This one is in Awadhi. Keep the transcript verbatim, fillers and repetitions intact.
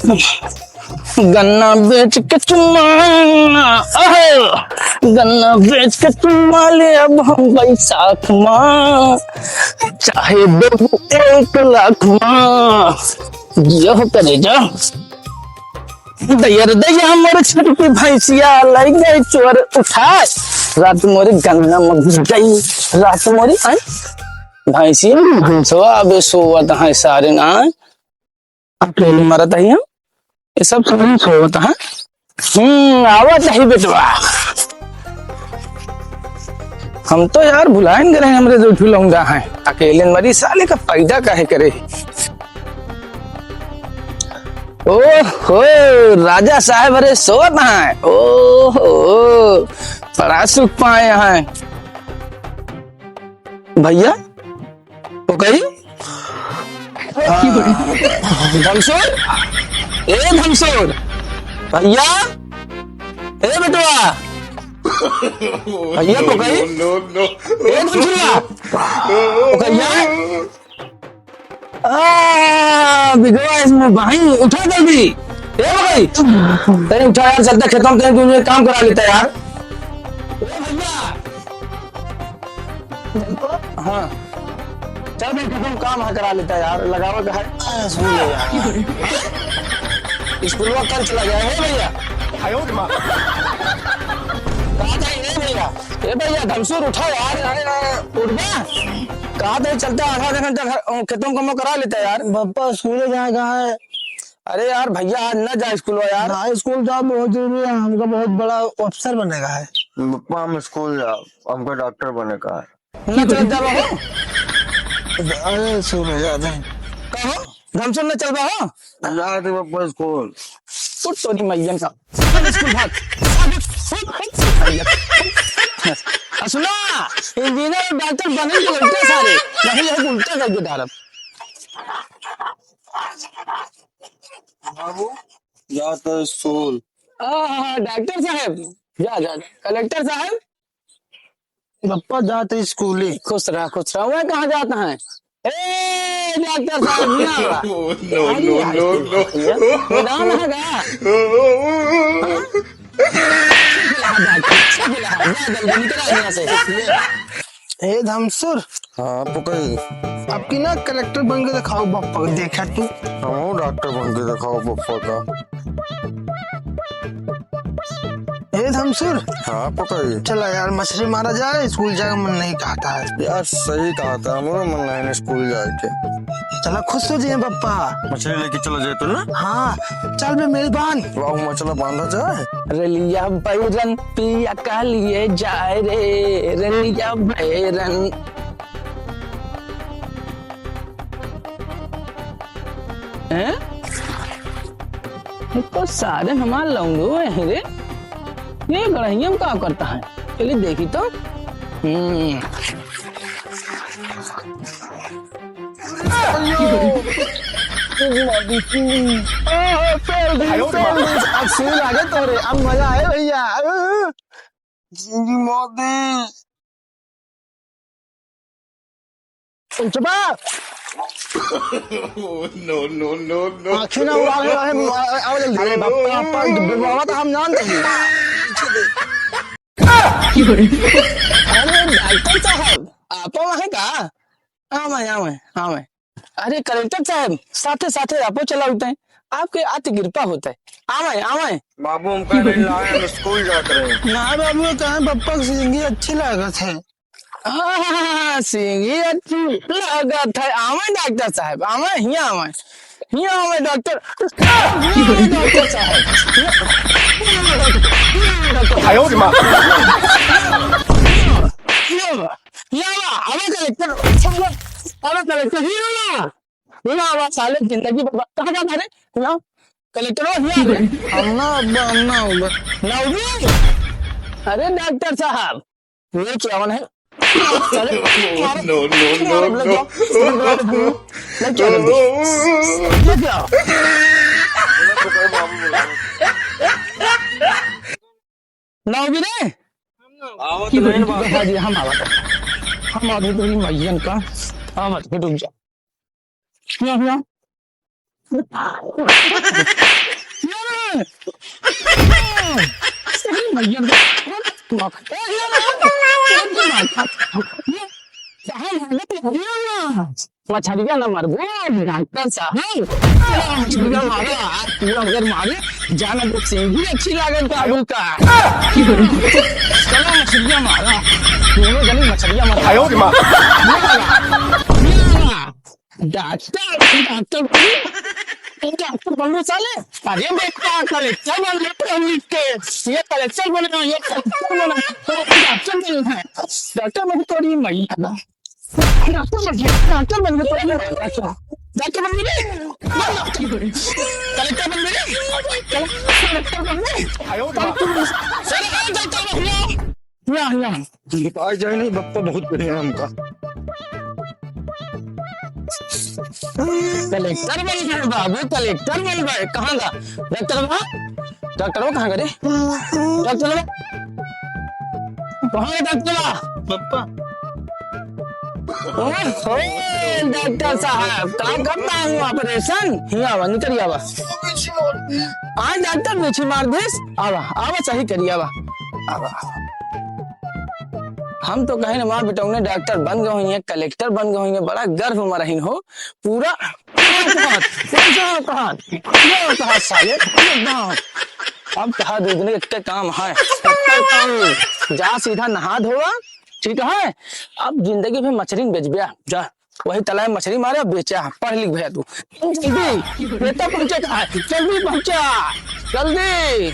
गन्ना बेच के चुम्मा, अहो, गन्ना बेच के चुम्मा लेब हम बैसाख मा, चाहे देबू एक लाख मा। जियो हो करेजा। दैया रे दैया, मोर छोटकी भैंसिया लइ गए चोर उठाए। रात मोरी गन्ना में घुस गई, रात मोरी, आय, भैंसिया, भैंसवा अबे सोवत है सारे ना। अकेले मरत ही हम, ये सब समझ सोवत है। हम्म, आवत ही बेटवा। हम तो यार भुलाइन गए हैं, हमरे जो ठुलौंगा हैं। अकेले मरी, साले का पैदा काहे करे? ओहो, राजा साहब अरे सोवत हैं। ओहो, बड़ा सुख पाए हैं। भैया, तो कही? हाँ। धमसुर? ए धमसुर? भैया? ए बेटवा? भैया, तो कही? ए धमसुरवा? तो कहिया? आ, बिगवा इसमें भाई, उठा जल्दी। ए भाई, तनी उठा यार, चलते खेतों में, तनी तुझे काम करा लेता यार। ए भैया। हाँ। चल भाई, खेतों में काम है, करा लेता यार, लगावा का है। आ, सुन ले यार। स्कूलवा कल चला गया है भैया। आयो रे माँ। कहा था ये भैया? ए भैया, धमसुर उठा यार, अरे, अरे, उठबा? कहा था चलता आधा, आधा घंटा घर, अ, खेतों में कमो करा लेता यार। पापा, स्कूल जाए कहाँ है? अरे यार, भैया, आज न जा स्कूल यार। ना, स्कूल जाओ, बहुत जरूरी है, हमका बहुत बड़ा अफसर बने का है। पापा, हम स्कूल जाओ, हमका डॉक्टर बने का है। न चल जाबा हो? अरे, सुनो यार। कहो, धमसुर न चलबा हो? जाते पापा स्कूल। उठ तोरी मैयन का। भाग स्कूल भाग। भाग, उठ, उठ, उठ, उठ। आ सुना, इंजीनियर और डॉक्टर बने के उल्टे सारे। नहीं, यही उल्टा करके डालब। बाबू, जा तो स्कूल। हाँ, हाँ, हाँ, डॉक्टर साहब। जा, जा, जा। कलेक्टर साहब। बप्पा जात स्कूले। खुश रहा, खुश रहा। वह कहाँ जाता है? ए, डॉक्टर साहब, ना बा। No, no, no, no। मैदान है का? हाँ? जा जल्दी निकल यहाँ से। ए धमसुर। हाँ, पकड़ी। अब की ना कलेक्टर बन के दिखाओ बप्पा को, देखा तू। हम डॉक्टर बन के दिखाओ बप्पा का। ए धमसुर। हाँ, पकड़ी। चला यार, मछली मारा जाए, स्कूल जाए का मन नहीं कहता है। यार, सही कहा था, हमरो मन नहीं है स्कूल जाए के। चला, खुश हो जाए पप्पा। मछली लेके चला जाए तो ना? हाँ, चल बे मेजबान। वाह, मछला बांधा जाए। रलिया बैरन पिया का लिए जाए रे, रलिया बैरन। हैं? ये तो सारे हमार लौंडो हैं रे। ये गड़हिया में का करता है? चलिए देखी तो। हम्म। अब सुई लागे तोरे, अब मजा आए भैया। जिंदगी मौत। चुपा। No, no, no, no। आँखें ना उड़ा रहे, रहे, आ, आ, जल्दी। अरे बाप, बाप, बाप, बाबा तो हम जानते हैं। अरे डॉक्टर साहब, आप वहाँ का? हाँ मैं, हाँ मैं, हाँ मैं। अरे कलेक्टर साहब, साथे साथे आपो चला उठते हैं, आपके अति कृपा होता है। आवे, आवे। बाबू, हम कह रहे लाए, हम स्कूल जात रहे। ना बाबू, कहाँ पप्पा की सिंगी अच्छी लागत है। हाँ, सिंगी अच्छी लागत है। आवे डॉक्टर साहब, आवे, हियाँ आवे। हियाँ आवे डॉक्टर, हियाँ आवे डॉक्टर साहब। हियाँ आवे डॉक्टर, हियाँ आवे डॉक्टर। आयो रे माँ। हियाँ आवे, हियाँ आवे, आवे कलेक्टर, आवे कलेक्टर, हियाँ आवे। ना, ना, साले जिंदगी बर्बाद। कहाँ जाता है रे? ना, कलेक्टर हो, हियाँ आ रे। हम ना, अब हम ना, अब। ना उबी। अरे डॉक्टर साहब, ये क्या होना है? साले, मारो, no, no, मारो, no, ले जाओ, no। ले जाओ, ले जाओ। ये क्या? ना उबी रे। आवत नहीं बा। हाँ जी, हम आवत। हम आवत तो मैयन का। आवत, रुक जा। क्या हुआ? ये कहाँ भागत है? मछरिया ना मरबो, डॉक्टर साहब। चलो मछरिया मारो, आज पूरा अगर मारे, जाना तो सिंगी अच्छी लागत बाबू का। चलो मछरिया मारो, दोनों जनी मछरिया मारो। आयो रे माँ। डॉक्टर, डॉक्टर, डॉक्टर बन लो साले। अरे बेटा, कलेक्टर बन लो पढ़ लिख के। ये कलेक्टर बने, ये कलेक्टर बने, डॉक्टर बने हैं। डॉक्टर बन तोरी मैया। डॉक्टर बन गए, डॉक्टर बन गए, डॉक्टर, डॉक्टर बन गए, कलेक्टर बन गए, कलेक्टर बन गए। सर, डॉक्टर बन गए। या, या। आज जाए नहीं, बप्पा बहुत बढ़िया हमका। कलेक्टर बन गए बाबू, कलेक्टर बन गए। कहाँ गा डॉक्टर बा? डॉक्टर बा कहाँ गा रे? डॉक्टर बा? कहाँ गा डॉक्टर बा? बप्पा। ओहो, डॉक्टर साहब, का करता हूँ ऑपरेशन? हिया आवा, निकल आवा। आज डॉक्टर मीठी मार दिस। आवा, आवा, सही करी, आवा। आवा। हम तो कहीं ना माँ बिटौने डॉक्टर बन गए होइए, कलेक्टर बन गए होइए, बड़ा गर्व में रहीन हो। पूरा कहाँ, कहाँ, कहाँ, कहाँ साले, कहाँ? अब कहा दो दिन एक काम है, जा सीधा नहा धोवा, ठीक है? अब जिंदगी भर मछरी न बेचबे, जा वही तालाब में मछरी मारे, बेचा, पढ़ लिख भैया तू। जल्दी, बेटा पहुंचा कहाँ है? जल्दी पहुंचा, जल्दी।